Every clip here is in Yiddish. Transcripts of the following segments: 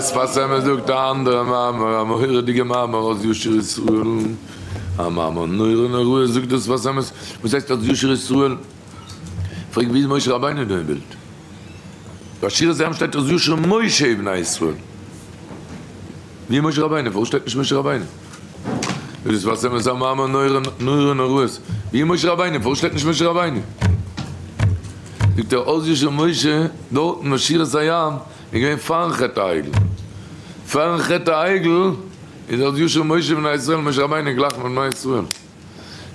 שפת אמת זאגט א אנדערע מאמר, א מורא'דיגע מאמר אז ישיר ישראל, א מאמר נורא נוראות זאגט דער שפת אמת, וואס הייסט אז ישיר ישראל? פרעג ווי איז משה רבינו דא אין בילד? ביי שירת הים שטייט אז ישיר משה ובני ישראל. ווי איז משה רבינו? פארוואס שטייט נישט משה רבינו? זאגט דער שפת אמת א מאמר נורא נוראות, ווי איז משה רבינו? פארוואס שטייט נישט משה רבינו? זאגט ער אז ישיר משה דארטן ביי שירת הים איז געווען פארן חטא העגל, פארן חטא העגל איז אז ישיר משה ובני ישראל, משה רבינו גלייך מיט בני ישראל.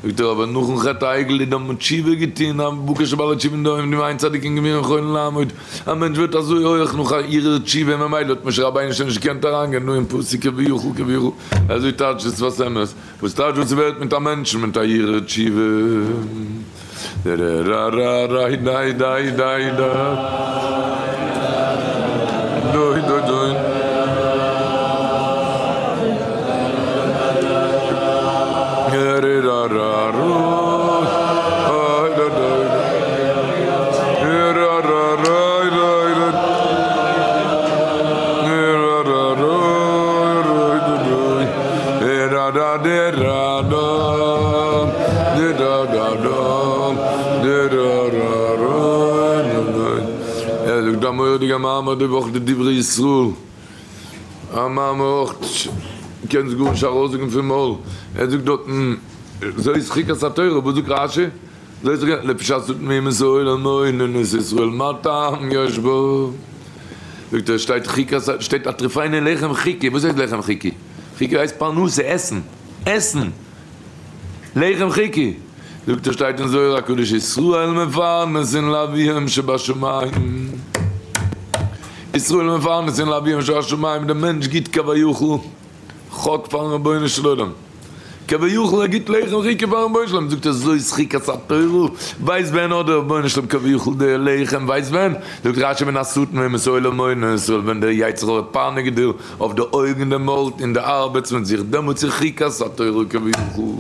זאגט ער אבער נאכן חטא העגל איז דא מען תשובה געטוהן א בקשה בעלי תשובה און דא עומדים אין צדיקים גמורים יכולין לעמוד, א מענטש ווערט אזוי הויעך נאך א הרהור תשובה ממילא האט משה רבינו שוין נישט געקענט אריינגיין דא אין פסוק כביכול כביכול אזוי טייטשט עס שפת אמת וואס טייטש וואס ווערט מיט א מענטשן מיט א הרהור תשובה ער זאגט א מורא'דיגע מאמר די וואך די דברי ישראל, א מאמר אויך קענסט גארנישט ארויסזאגן פון מויל, ער זאגט דארטן זאת חוקת התורה, וואס זאגט רשי? זאת חוקת, לפי שעשו תמימות העולם מונין את ישראל מה טעם יש בו? זאגט ער שטייט חוקת שטייט הטריפני לחם חוקי, וואס הייסט לחם חוקי? חוקי הייסט פרנסה, עסן, עסן! לחם חוקי! זאגט ער שטייט אין זוהר הקדוש ישראל מפרנסין לאביהם שבשמים, ישראל מפרנסין לאביהם שבשמים, דער מענטש גיט כביכול חוק פארן רבונו של עולם, כביכול ער גיט לחם חוקי פארן רבונו של עולם, זאגט ער זאת חוקת התורה, ווייסט ווען האט דער רבונו של עולם כביכול די לחם, ווייסט ווען? זאגט רשי ווען השטן ואומות העולם מונין ישראל, ווען דער יצר הרע פייניגט דיר אויף די אויגן דעמאלט און די ארבעטס מיט זיך דעמאלטס איז חוקת התורה כביכול,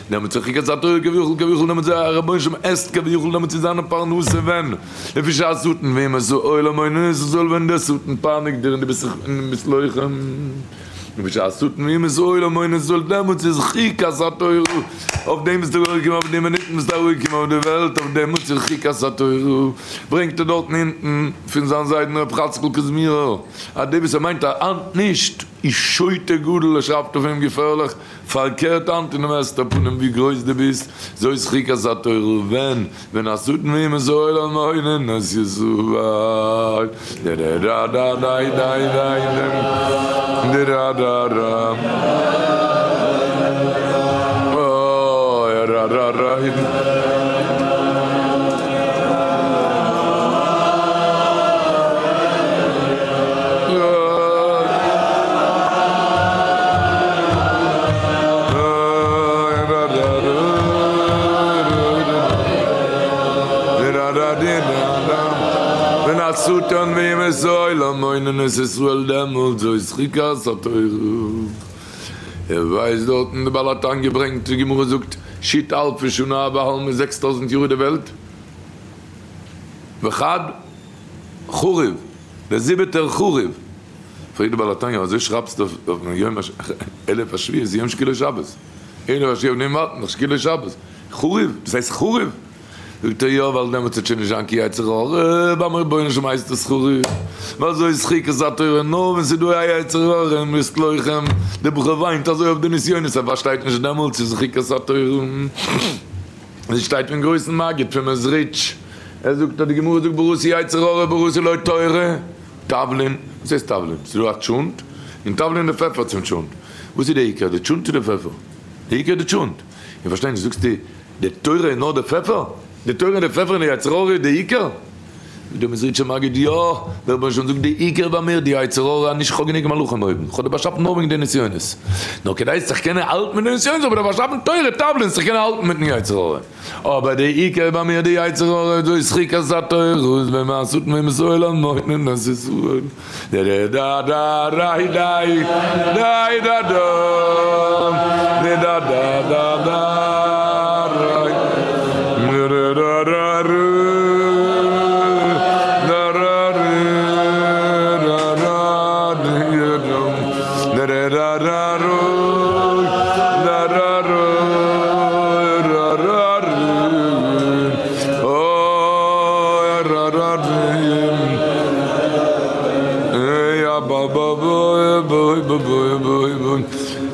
דעמאלטס איז חוקת התורה כביכול כביכול דעמאלטס איז רבונו של עולם עסט כביכול דעמאלטס איז זיינע פרנסה ווען לפי שהשטן ואומות העולם מונין ישראל ווען דער שטן פייניגט דיר און דו ביסט זיך און ביסט לוחם. ובשעת השטן ואומות העולם מונין ישראל דעמאלטס איז חוקת התורה, אויף דעם ביסטו אראפגעקומען אויף די מינוטן ביסטו אראפגעקומען אויף די וועלט אויף דעם איז חוקת התורה, ברענגט ער דארטן אונטן פון זיין זיידן ר' חצקל קוזמירער אז דער וואס ער מיינט אז היינט נישט איז שוטה גדול ער שרייבט אויף אים געפערליך פארקערט היינט אינעם הסתר פנים ווי גרויס דו ביסט זאת חוקת התורה ווען ווען השטן ואומות העולם מונין את ישראל ווען השטן ואומות העולם מונין את ישראל דעמאלט זאת חוקת התורה. ער ווייסט דארטן די בעל התניא ברענגט די גמרא זאגט שית אלפי שנה בעלמא 6000 יאר איז די וועלט וחד חרוב דער זיבעטער חרוב פרעגט די בעל התניא אזוי שרייבסטו אויפן יום אלף השביעי איז יום שקילו שבת אלף השביעי אויף דעם ווארט מען שקילו שבת חרוב דאס הייסט חרוב? זאגט ער יא ווייל דעמאלטס וועט שוין נישט זיין קיין יצר הרע ביים רבונו של עולם הייסט עס חרוב ווייל אזוי איז חוקת התורה נאר ווען ס'איז דא א יצר הרע און מ'איז לוחם די בחור וויינט אזוי אויף די נסיונות ער פארשטייט נישט דעמאלטס איז חוקת התורה עס שטייט פון גרויסן מגיד פון מעזריטש ער זאגט אז די גמרא זאגט בראתי יצר הרע בראתי לו תורה תבלין וואס הייסט תבלין? ס'איז דא א טשונט און תבלין די פעפער צום טשונט וואס איז די עיקר די טשונט צו די פעפער? די עיקר איז די טשונט איך פארשטיי נישט זאגסטו די תורה איז נאר די פעפער? די תורה איז די פעפער און די יצר הרע איז די עיקר? זאגט דער מזריטשער מגיד יא, דער רבונו של עולם זאגט די עיקר ביי מיר די יצר הרע אז נישט כ'האב גענוג מלאכים אויבן, כ'האב דיר באשאפן נאר וועגן די נסיונות, נאר כדי זיך קענען האלטן מיט די נסיונות האב איך דיר באשאפן תורה תבלין זיך קענען האלטן מיטן יצר הרע, אבער די עיקר ביי מיר די יצר הרע איז דאס חוקת התורה איז ווען מען עשו תמימות עולם מונין את ישראל בוי בוי בוי בוי בוי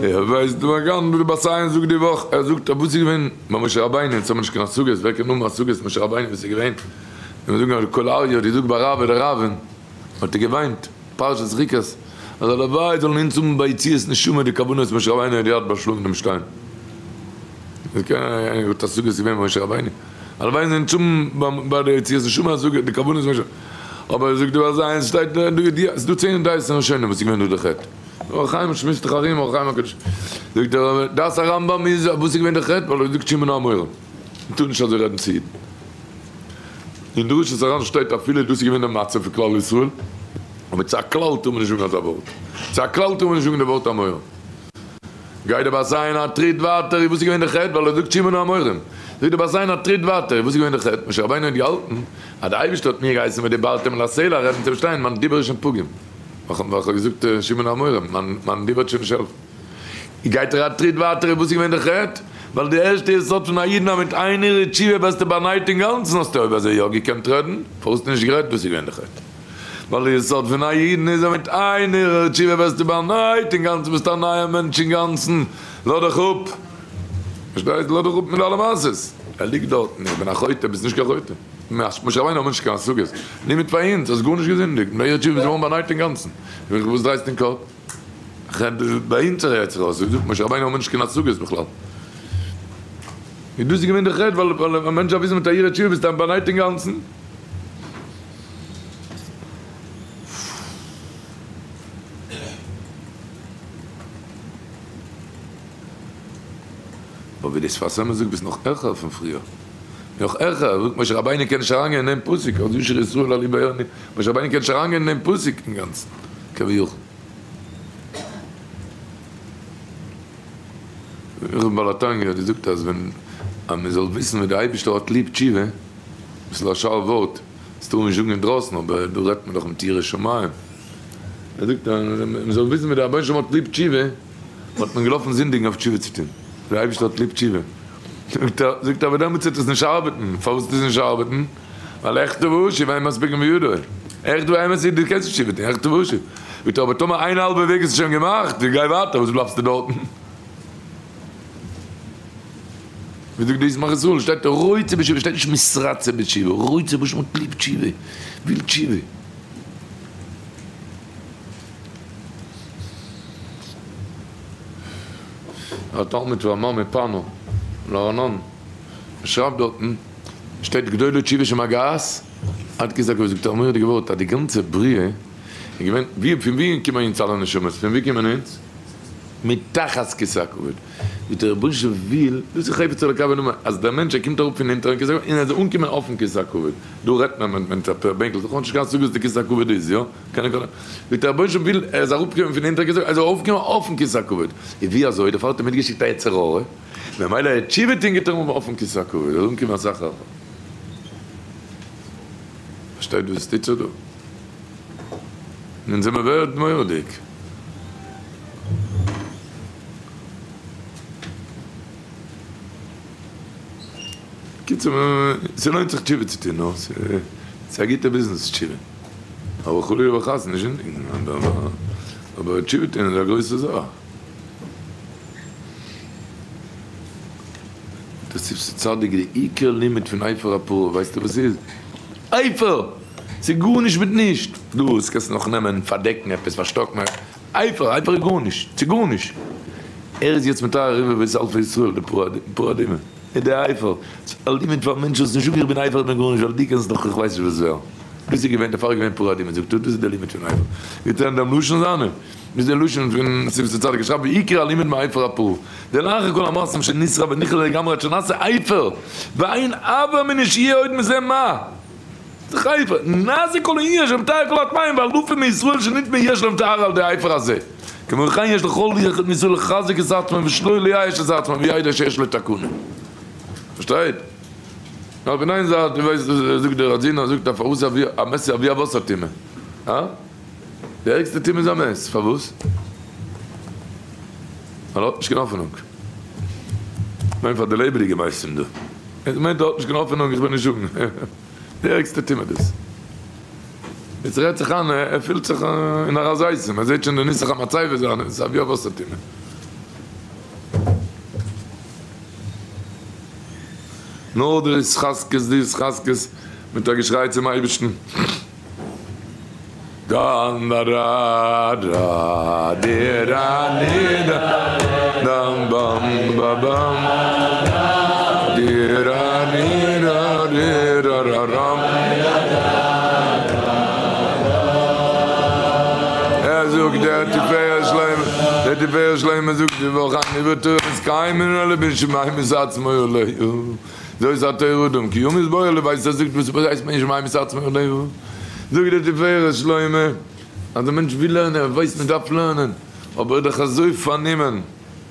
ער ווייסט דא א גאנץ די בת עין זאגט די וואך ער זאגט אז וואס איז געווען ביי משה רבינו אונז האבן נישט קיין השגות ווער קען האבן השגות משה רבינו וואס איז געווען ווען מיר זאגן אז קול אריה האט געזאגט ביי רב דרבן האט ער געוויינט פרשת חוקת אז הלוואי זאלן אונז האבן ביי יציאת נשמה די כוונות משה רבינו האט געהאט ביי שלאגן דעם שטיין. איינער האט השגות געווען ביי משה רבינו? הלוואי זאלן אונז האבן ביי די יציאת נשמה השגות די כוונות משה אבער זאגט דא אזא איינס שטייט דא ידיעה ס'איז דא צען דעות אין ראשונים וואס איז געווען דא די חטא אור החיים שמועסט זיך ארום אור החיים הקדוש זאגט ער דעת הרמב ם איז וואס איז געווען די חטא ווייל ער האט געזאגט שמעון האמורא מ'טאר נישט אזוי רעדן צו אידן. אין דרשות הרן שטייט אפילו דאס איז געווען די מצב פון כלל ישראל, אבער צו א כלל טאר מען נישט זאגן אזא ווארט, צו א כלל טאר מען נישט זאגן די ווארט אמורא. גייט די בת עין א טריט ווייטער, וואס איז געווען די חטא ווייל ער זאגט שמעון האמורים? זאגט די בת עין א טריט ווייטער, וואס איז געווען די חטא? משה רבינו האט געהאלטן אז די אייבערשטער האט מיר געהייסן ודיברתם אל הסלע רעדן צום שטיין, מיין דיבור איז שוין פגום, ווייל איך האב געזאגט שמעון האמורים, מיין דיבור וועט שוין נישט העלפן. גייט ער א טריט ווייטער איז וואס איז געווען די חטא? ווייל די ערשטע יסוד פון א אידן אז מיט איין הרהור תשובה ווערסטו באנייט אינגאנצן האסטו אויב אזוי יא געקענט רעדן פארוואס האסטו נישט גערעדט וואס איז געווען די חטא? ווייל די יסוד פון א אידן איז אז מיט איין הרהור תשובה ווערסטו באנייט אינגאנצן ביסט א נייער מענטש אינגאנצן לאז דיך אפ פארשטייסט לאז דיך אפ מיט אלע מעשות ער ליגט דארטן איך בין א חוטא ביסט נישט קיין חוטא משה רבינו האבן נישט קיין השגות לימוד פאר אונז האסט גארנישט געזינדיגט מיט א הרהור תשובה ביסט געווארן באנייט אינגאנצן וואס דרייסטו אין קאפ? ביי אונז רעדט זיך אויס, זאגט משה רבינו האבן נישט קיין השגות בכלל. און דאס איז געווען די חטא ווייל א מענטש דארף וויסן מיט א יראת תשובה ביסטו באנייט אינגאנצן. אבער ווי די שפת אמת זאגט ביסט נאך העכער פון פריער. נאך העכער, זאגט משה רבינו קען נישט אריינגיין אין דעם פסוק, אז ישיר ישראל על יבערני, משה רבינו קען נישט אריינגיין אין דעם פסוק אינגאנצן. כביכול. איך בעל התניא האט געזאגט אז ווען אז מען זאל וויסן ווי די אייבישטער האט ליב תשובה, אביסל א שארף ווארט, עס טאר מען נישט זאגן אינדרויסן אבער דא רעדט מען דאך מיט ירא שמים, ער זאגט אז מען זאל וויסן ווי די רבונו של עולם האט ליב תשובה, וואלט מען געלאפן זינדיגן אויף תשובה צו טון, די אייבישטער האט ליב תשובה, זאגט ער, זאגט ער אבער דעמאלטס וועט עס נישט ארבעטן, פארוואס וועט עס נישט ארבעטן? ווייל עכטע וואשי ואין מספיקים בידו, עכט והאמת איז דו קענסט נישט תשובה טון, עכטע וואשי, זאגט ער אבער טאמער איין האלבע וועג איז שוין געמאכט, גיי ווייטער וואס בלייבסטו דארטן? ווי זאגט די ישמח ישראל, שטייט רוצה בתשובה, שטייט נישט מתרצה בתשובה, רוצה פשוט האט ליב תשובה, וויל תשובה. א תלמיד פון רמ מפאנו, לרנן, שרייבט דארטן, שטייט גדולה תשובה שמגעת עד כסא הכבוד, זאגט ער א מורא'דיגע ווארט אז די גאנצע בריאה איז געווען, ווי פון ווי קומען אונז אלע נשמות, פון ווי קומען אונז? מתחת כסא הכבוד, ווי דער רבונו של עולם וויל, דאס איז חפץ אלוקי ונאמן, אז דער מענטש ער קומט אראפ פון אונטערן כסא הכבוד און ער זאל אנקומען אויפן כסא הכבוד, דא רעדט מען מיט א בענקל, איך האב נישט קיין השגה וואס די כסא הכבוד איז, יא? קען איך ווי דער רבונו של עולם וויל ער זאל אראפקומען פון אונטערן כסא הכבוד, ער זאל ארויפקומען אויפן כסא הכבוד, און ווי אזוי? דערפאר האט ער מיטגעשיקט א יצר הרע, ממילא ער האט תשובה טון געטון אויפן כסא הכבוד, ער זאל אנקומען אסאך העכער. פארשטייט וואס עס טוט זיך דא? אונז זעמער ווערד מורא'דיג. קיצור, ס'לוינט זיך תשובה צו טון, נו, ס'איז א גוטע ביזנעס תשובה. אבער חלילה וחס נישט זינדיגן, אבער תשובה טון איז א גרויסע זאך. דאס איז צדיק די עיקר לימוד פון אפר הפרה, ווייסטו וואס ס'איז? אפר! ס'איז גארנישט מיט נישט! דאס קענסטו נאך נעמען פארדעקן עפעס פארשטאקן אפר, אפר איז גארנישט, ס'איז גארנישט! ער איז יעצט מטהר רבבות אלפי ישראל די פרה אדומה איז די אפר, א לימוד פאר מענטשן וואס נישט זאגן איך בין אפר איך בין גארנישט ווייל דו קענסט נאך איך ווייס נישט וואס ווערן, דאס איז געווען דערפאר איז געווען פרה אדומה זאגט ער דאס איז די לימוד פון אפר, ווי טענה'ט דעם לשון זיינע? איז דער לשון פון שפתי צדיק איך שרייב ועיקר הלימוד מאפר הפרה דלאחר כל המעשים שנשרף ונכלה לגמרי עד שנעשה אפר ואין הוה אמינא שיהיה עוד מזה מה זה אפר נעשה כל העניין שמטהר כל הטמאים ואלפים מישראל שנטמאו יש להם טהרה על ידי האפר הזה כמו כן יש לכל אחד מישראל לחזק את עצמו ושלא לייאש את עצמו וידע שיש לו תקנה פארשטייט? נאר פון איין זייט דו ווייסט זאגט דער ראדזינער זאגט א פארוואס א מת איז אבי אבות הטומאה? הא? די ערגסטע טומאה איז א מת, פארוואס? ווייל ער האט נישט קיין האפענונג. כ'מיין פאר די לעבעדיגע מתים דא. עס מיינט ער האט נישט קיין האפענונג, איך וויל נישט זאגן. די ערגסטע טומאה דאס. יעצט רעדט זיך איין, ער פילט זיך אין הר הזיתים, ער זעט שוין די נוסח המצבה זיינע, ס'איז אבי אבות הטומאה. נאר די התחזקות, די התחזקות מיט א געשריי צום אייבערשטן. דאן דא דא דא די דא די דא דאם באם בא באם די דא די דא די דא דא דאם. ער זאגט דער תפארת שלמה, דער תפארת שלמה זאגט די וואך אני בתורה מתקיימין אלא בשמים מתעצמו עליו. זאת התורה אדם כי ימות באהל ווייסט ער זאגט וואס הייסט מענטש ממית עצמו עליו זאגט דער תפארת שלמה אז א מענטש וויל לערנען ער ווייסט מען דארף לערנען אבער ער איז דאך אזוי פארנומען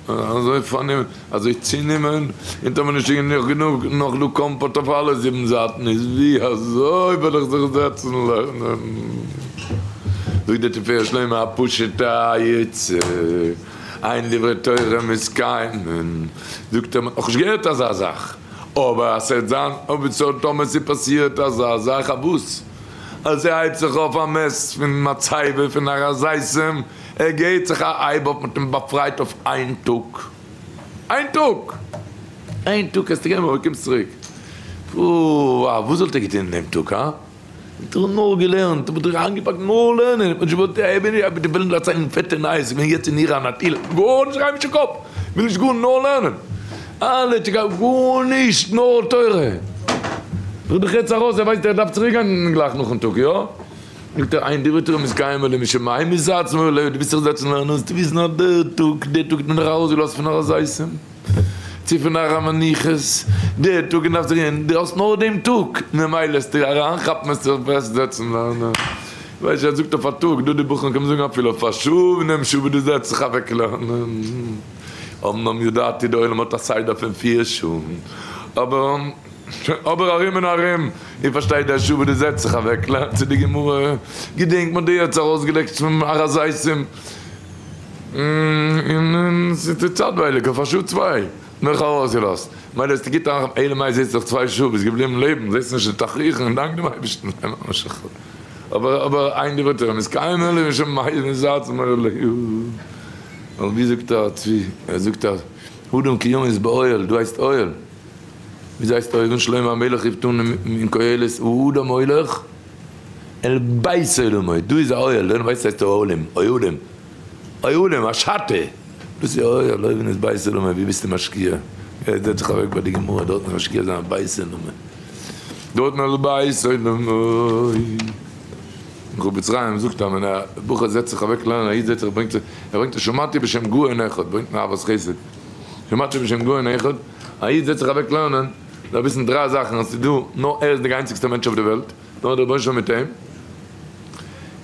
אזוי פארנומען אזוי צונומען און טאמער נישט איז נאך גענוג נאך דא קאמפאט אויף אלע זיבן זייטן איז ווי אזוי וועל איך זיך זעצן לערנען זאגט דער תפארת שלמה א פשוטע עצה. אין דברי תורה מתקיימין, זאגט ער, מען האט נאכנישט געהערט אזא זאך, אבער אז ס'וועט זיין, אויב ס'האט טאמער ס'פאסירט אזא זאך, א וואס? אז ס'הייבט זיך אויף א מת פון מצבה פון הר הזיתים, ער געט זיך א הייב אויף, מ'האט אים באפרייט אויף איין טאג, איין טאג! איין טאג קענסטו געבן אבער קומסט צוריק, פו, וואס וואלט ער געטון אין דעם טאג, הא? האט ער נאר געלערנט, האט ער איינגעפאקט נאר לערנען, האט נישט געוואלט אבער די וועלן דערציילן פעטע נייעס, איך בין יעצט אין איראן א טיל, גארנישט גיי נישט אין קאפ, וויל נישט גארנישט נאר לערנען, אלע טשיקאווע גארנישט נאר תורה, זאגט דער חץ ארויס ער ווייסט ער דארף צוריק גיין גלייך נאכן טאג יא? זאגט ער אין דברי תורה מתקיים אלא משמים מתעצמו עליו, דו ווילסט זיך זעצן לערנען זאלסטו וויסן אז דער טאג דער טאג האט מען דיך ארויסגעלאזט פון הר הזיתים. צו פון הר המנוחות, דער טאג און דארפסט זיך דו האסט נאר דעם טאג, ממילא עסטו אריינכאפן עסטו זיך בעסט זעצן לערנען, ווייסט ער זאגט אויף א טאג, דא די בחורים קען מען זאגן אפילו אויף א שעה, נעם שעה וואס דו זעצט זיך אוועק לערנען, אמנם ידעתי די עולם האט א סדר פון פיר שעה, אבער אבער ארום און ארום, איר פארשטייט די שעה וואס דו זעצט זיך אוועק לערנען צו די גמרא, געדענק מען האט דיר יעצט ארויסגעלעקט פון הר הזיתים. און ס'איז צייטווייליג אויף א שעה צוויי נאך ארויסגעלאזט, מילא האסטו גוט אריין, אלא מאי זעסט דאך צוויי שעה ביסט געבליבן לעבן, זעסט נישט די תכריכים, דאנק דעם אייבערשטן, זיי ממשיך, אבער אבער אין דברי תורה מתקיימין אלא משמים מתעצמה עליו, ווייל ווי זאגט א צבי, ער זאגט אז אדם כי ימות באוהל, דא הייסט אוהל, וויאזוי הייסט אוהל, ווען שלמה המלך רופט אן אין קהלת האדם הולך. אל בית עולמו, דא איז א אוהל, דער ווייסט הייסט אוהלים, אוהלים, אוהלים, א שאטע, דאס איז אוהל, אויבן איז בית עולמו, ווי ביסטו משקיע? גיי זעץ זיך אוועק ביי די גמרא דארטן משקיע זיין בית עולמו, דארטן אל בית עולמו. חפץ חיים זאגט אז ווען א בחור זעצט זיך אוועק לערנען, א איד זעצט זיך ברענגט ער ברענגט א שמעתי בשם גאון אחד, ברענגט אין אהבת חסד, שמעתי בשם גאון אחד, א איד זעצט זיך אוועק לערנען, דארף וויסן דריי זאכן, אז ס'איז דא נאר ער איז די איינציגסטע מענטש אויף די וועלט, נאר דער רבונו של עולם מיט אים,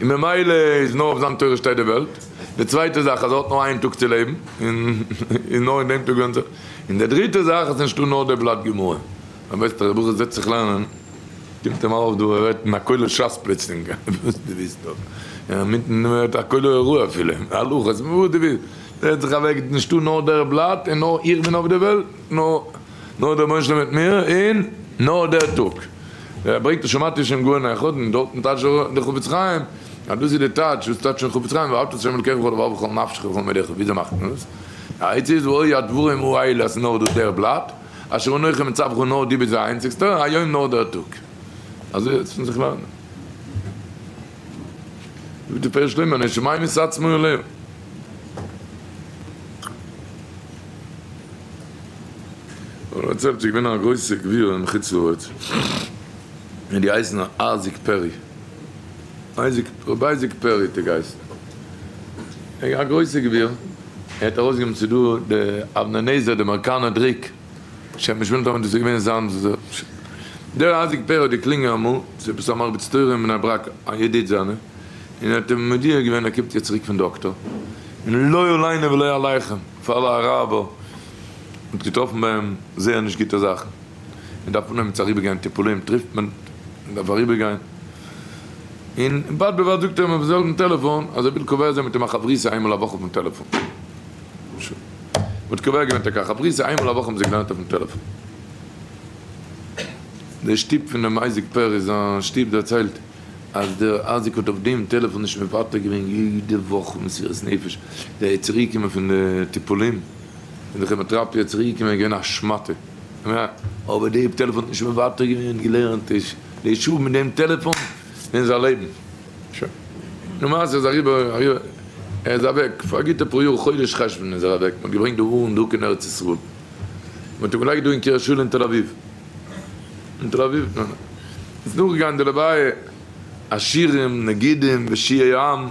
און ממילא איז נאר אויף זיין תורה שטייט די וועלט, די צווייטע זאך אז ער האט נאר איין טאג צו לעבן, און נאר אין דעם טאג ווענדט זיך, און די דריטע זאך אז ס'נישטא נאר די בלאט גמרא, מען ווייסט אז ר' ברוך זעצט זיך לערנען, קומט אים ארויף דא ער ווערט אין א כולל שס פלוצלינג, וואס דו ווילסט דא, אינמיטן ווערט א כולל הוראה אפילו, הלכות, וואס דו ווילסט, זעצט זיך אוועק, נישטא נאר דער בלאט און נאר איך בין אויף די וועלט, נאר נאר דער רבונו של עולם מיט מיר, און נאר דער טאג. ער ברענגט א שמעתי שם גאון אחד, און דארטן טייטשט דער חפץ חיים, אז דאס איז די טייטש, וואס טייטשט שוין חפץ חיים, ואהבת את ה' אלקיך בכל לבבך ובכל נפשך ובכל מאודך, וויאזוי מאכט מען דאס? די עצה איז והיו הדברים האלה אז ס'איז נאר דא דער בלאט, אשר אנכי מצווך נאר דו ביסט דער איינציגסטער, היום נאר דער טאג. אזוי זעצט מען זיך לערנען. זאגט די תפארת שלמה, נשמיים מתעצמו עליהם. ער דערציילט ס'איז געווען א גרויסע גביר אין חוץ לארץ און געהייסן אייזיק פערי, אייזיק, רבי אייזיק פערי האט ער געהייסן, א גרויסע גביר, ער האט ארויסגעגעבן ס'איז דא די אבני נזר די אמעריקאנער דריק, שם משמואל טאמער דאס איז געווען זיין, דער אייזיק פערי האט געקלינגען אמאל צו עפעס א מרביץ תורה אין בני ברק א ידיד זיינע, און ער האט אים מודיע געווען ער קומט יעצט צוריק פון דאקטאר, און לא עלינו ולא עליכם, פאר אלע אראבער. מ'האט געטראפן ביי אים זייער נישט גוטע זאכן, ער דארף אנהייבן צו אריבערגיין טיפולים, טריפטמענט, ער דארף אריבערגיין, און בד בבד זאגט ער אים אויפן זעלבן טעלעפאן אז ער וויל קובע זיין מיט אים א חברותא איינמאל א וואך אויפן טעלעפאן. שוין. מ'האט קובע געווען טאקע א חברותא איינמאל א וואך האבן זיי געלערנט אויפן טעלעפאן. די שטוב פון דעם אייזיק פערי זיין שטוב דערציילט. אז דער אזיק האט אויף דעם טעלעפאן נישט מוותר געווען יעדע וואך מסירות נפש, דער איז צוריק געקומען פון די טיפולים, פון די כעמאטראפיע צוריק געקומען געווען א שמאטע, אבער די טעלעפאן האט נישט מוותר געווען, געלערנט די שעה מיט דעם טעלעפאן אין זיין לעבן. שוין. למעשה איז אריבער, ער איז אוועק, פאר א גוטע פאר יאר, חודש חשוון איז ער אוועק, מען האט געברענגט די ארון דא קיין ארץ ישראל, מען האט אים געלייגט דא אין קרית שאול אין תל אביב, אין תל אביב, ניין ניין, איז נאכגעגאנגען די לוויה, עשירים, נגידים, ושיעי עם,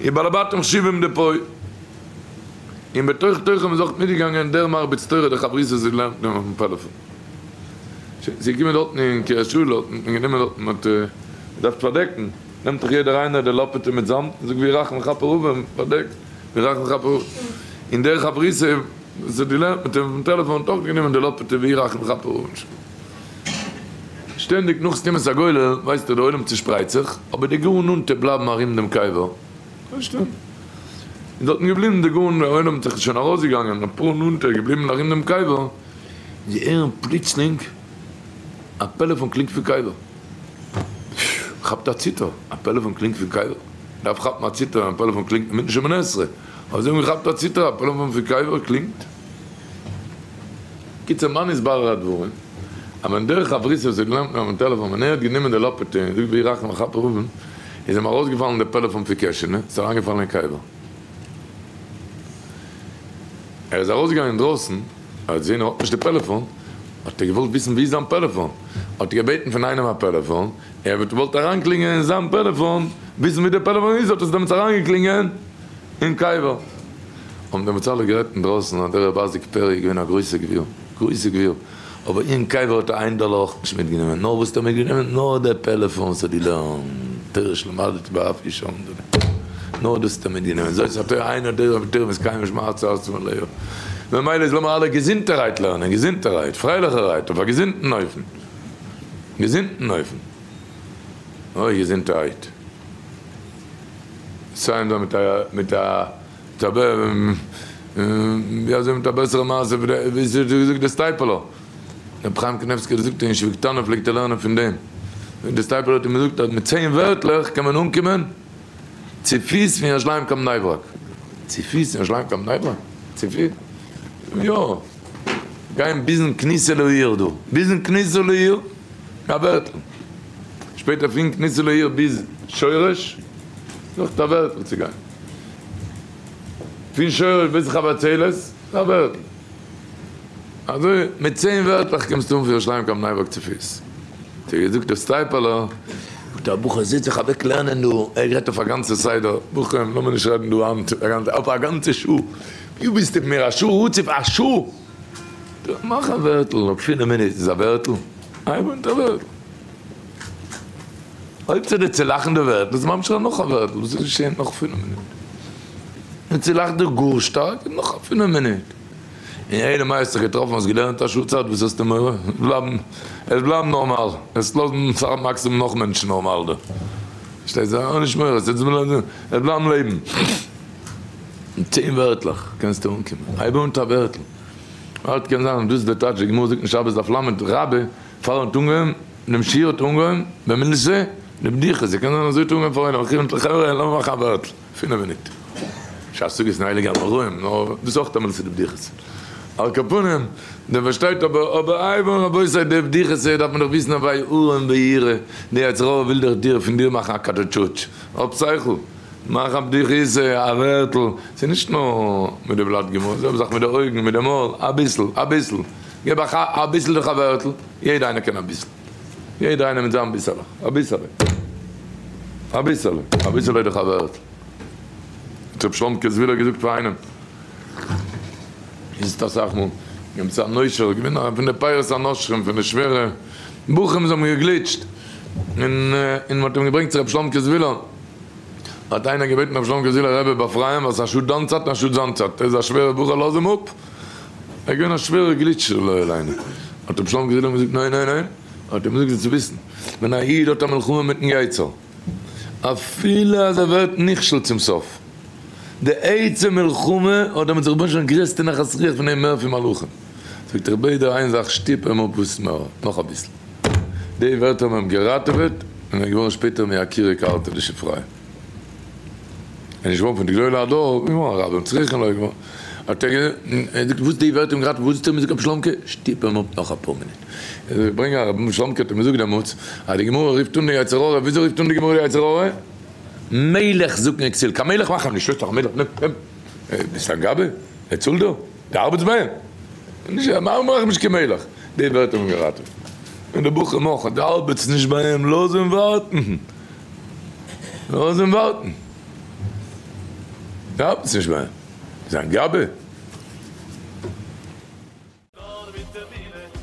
און בעלי בתים חשובים דפה, און בתוך תוכם איז אויך מיטגעגאנגען דער מרביץ תורה דער חברותא זי לערנט מיט אים אויפן פעלעפאן. ס'איז געקומען דארטן אין קרית שאול האט מען גענומען דארטן מען האט געדארפט פארדעקן, נעמט דאך יעדער איינער די לאפעטע מיט זאמד און זאגט והוא רחום יכפר עוון, פארדעקט, והוא רחום יכפר עוון, און דער חברותא וואס האט געלערנט מיט אים אויפן טעלעפאן האט אויך גענומען די לאפעטע והוא רחום יכפר עוון. שטענדיג נאך סתימת הגולל ווייסט ער די עולם צושפרייט זיך, אבער די גאר נאנטע בלייבן ארום דעם קבר. איז דארטן געבליבן די גאון דער עולם האט זיך שוין ארויסגעגאנגען אפאר נאנטע געבליבן ארום דעם קבר, זיי הערן פלוצלינג א פעלעפאן קלינגט פון קבר, כאפט א ציטער, א פעלעפאן קלינגט פון קבר? דארף כאפן א ציטער ווען א פעלעפאן קלינגט אינמיטן שמונה עשרה, אבער זיי האבן געכאפט א ציטער א פעלעפאן פון קבר קלינגט. קיצור מה נתברר הדברים, אז ווען דער חברותא וואס האט געלערנט מיט אים אויפן טעלעפאן ווען ער האט גענומען די לאפעטע און געזאגט והוא רחום יכפר עוון איז אים ארויסגעפאלן די פעלעפאן פון קעשענע, ס'איז אריינגעפאלן אין קבר. ער איז ארויסגעגאנגען אינדרויסן, ער האט געזען ער האט נישט די פעלעפאן, האט ער געוואלט וויסן וואו איז זיין פעלעפאן, האט ער געבעטן פון איינעם א פעלעפאן, ער האט געוואלט אריינקלינגען אין זיין פעלעפאן וויסן וואו די פעלעפאן איז, האט עס דעמאלטס אריינגעקלינגען אין קבר. האבן דעמאלטס אלע גערעדט אינדרויסן אז דער רבי אייזיק פערי איז געווען א גרויסער גביר, גרויסער גביר, אבער אין קבר האט ער איין דאלער אויך נישט מיטגענומען, נאר וואס האט ער מיטגענומען? נאר די פעלעפאן וואס האט געלערנט תורה שלמדתי באף איש עמדני, נאר דאס האט ער מיטגענומען, זאת התורה אינה דורה ותורה מתקיימת שמארצה ארצה מלאה, ממילא איז לאמיר אלע געזונטערהייט לערנען, געזונטערהייט, פרייליכערהייט, אויף א געזונטן אופן, געזונטן אופן, אוי געזונטערהייט. מסיים זיין מיט א מיט א ווי אזוי מיט א בעסערע מעשה ווי ס'האט געזאגט די סטייפלער רבי חיים קניבסקי האט געזאגט אין ישיבה קטנה פלעגט ער לערנען פון דעם די סטייפלער האט אים געזאגט אז מיט צען ווערטלעך קען מען אנקומען צו פיס פון ירושלים קיין בני ברק צו פיס פון ירושלים קיין בני ברק צו פיס יא גיין ביזן כניסה לעיר דא ביזן כניסה לעיר א ווערטל שפעטער פון כניסה לעיר ביז שורש נאך א ווערטל צו גיין פון שורש ביז חבצלת א ווערטל. אזוי מיט צען ווערטלעך קומסטו אן פון ירושלים קיין בני ברק צופיס. האט ער געזאגט דער סטייפלער, זאגט ער א בחור זיצט זיך אוועק לערנען דא, ער רעדט אויף א גאנצע סדר, בחורים לאמיר נישט רעדן דא היינט אויף א גאנצע שעה, ווי ביסטו מיר א שעה רצוף א שעה? מאך א ווערטל אויף פינף מינוט איז א ווערטל? הייב אן מיט א ווערטל. אויב צו די צולאכן די ווערטל איז ממשיך נאך א ווערטל וואס איז געשען נאך פינף מינוט. און צולאכט דיך גאר שטארק איז נאך א פינף מינוט. און אלא מאי האסט זיך געטראפן האסט געלערנט א שעה צייט וואס האסטו מורא? בלייבן עס בלייבן נארמאל עס לאזן פאר מקסימום נאך מענטשן נארמאל דא. פארשטייסט? האב נישט מורא עס בלייבן לעבן. מיט צען ווערטלעך קענסטו אנקומען. הייב אן מיט א ווערטל. אט קען זיין אז דאס איז די טייטש, די גמרא זאגט אין שבת דף ל', רבה פאר האט אנגעהויבן דעם שיעור האט אנגעהויבן במילתא דבדיחותא, ס'קען זיין אזוי האט אנגעהויבן פאר איינעם, אקעי חברה לאמיר מאכן א ווערטל, פינף מינוט, שעת סוגיות אין הייליגע אמוראים, נאר דאס איז אויך א מילתא דבדיחותא, על כל פנים, דער פארשטייט אבער, אבער איי וואן רבותי די בדיחותא דארף מען דאך וויסן אויף איי ארון וירא, די יצר הרע וויל דאך דיר פון דיר מאכן א קאטאטשוטש, האב שכל. מאך א בדיחותא, א ווערטל, ס'איז נישט נאר מיט די בלאט גמרא, זעלבע זאך מיט די אויגן, מיט די מויל, אביסל, אביסל, געב א אביסל דיך א ווערטל, יעדע איינער קען אביסל, יעדע איינער מיט זיין ביסעלע, אביסעלע, אביסעלע, אביסעלע דיך א ווערטל. האט ר' שלומקע זוויהלער געזאגט פאר איינעם, איז עס אסאך מאל, געווען צו א נושר, געווען א פון די פירות הנושרים, פון די שווערע בחורים וואס האבן געגליטשט, און און מ'האט אים געברענגט צו ר' שלומקע זוויהלער, האט איינער געבעטן רבי שלומ'קע זיל רבי באפרייען ווייל ס'איז א שאד דיין צייט און א שאד זיין צייט, ער איז א שווערער בחור לאז אים אפ, ער איז געווען א שווערער גליטשער לא עלינו, האט רבי שלומ'קע זיל אים געזאגט ניין ניין ניין, האט אים געזאגט זאלסט וויסן, ווען א איד האט א מלחמה מיטן יצר, אפילו אז ער ווערט נכשל צום סוף, די עצם מלחמה האט דעמאלטס דער רבונו של עולם גרעסטע נחת רוח פון אים מער פון מלאכים, זאגט ער איך בעט דיר איין זאך שטופ אים אפ וואס מער, נאך אביסל, די ווערטער האבן אים געראטעוועט. און ער איז געווארן שפעטער מיקירי קרתא דשופריא. ער איז נישט געווארן פון די גדולי הדור, איז געווארן א רב צריכין לו געווארן. האט ער געזאגט וואס די ווערטער האבן געראטעוועט, וואס האט ער אים געזאגט רבי שלומקע, שטופ אים אפ נאך אפאר מינוט. ער זאגט ברענג א רבי שלומקע האט אים געזאגט דעמאלטס אז די גמרא רופט אן די יצר הרע, וויאזוי רופט אן די גמרא די יצר הרע? מלך זקן וכסיל, קיין מלך מאך אים נישט, שטויס דאך א מלך, נעם נעם, ביסט א גבאי? ער צאלט דיר? דו ארבעטסט ביי אים? נישט מאך אים נישט קיין מלך, די ווערטער האבן אים געראטעוועט. און די בחורים אויך, דו ארבעטסט נישט ביי אים, לאז אים ווארטן, לאז אים ווארטן, דו ארבעטסט נישט ביי אים, זיין גבאי. נאר מיט אמונה.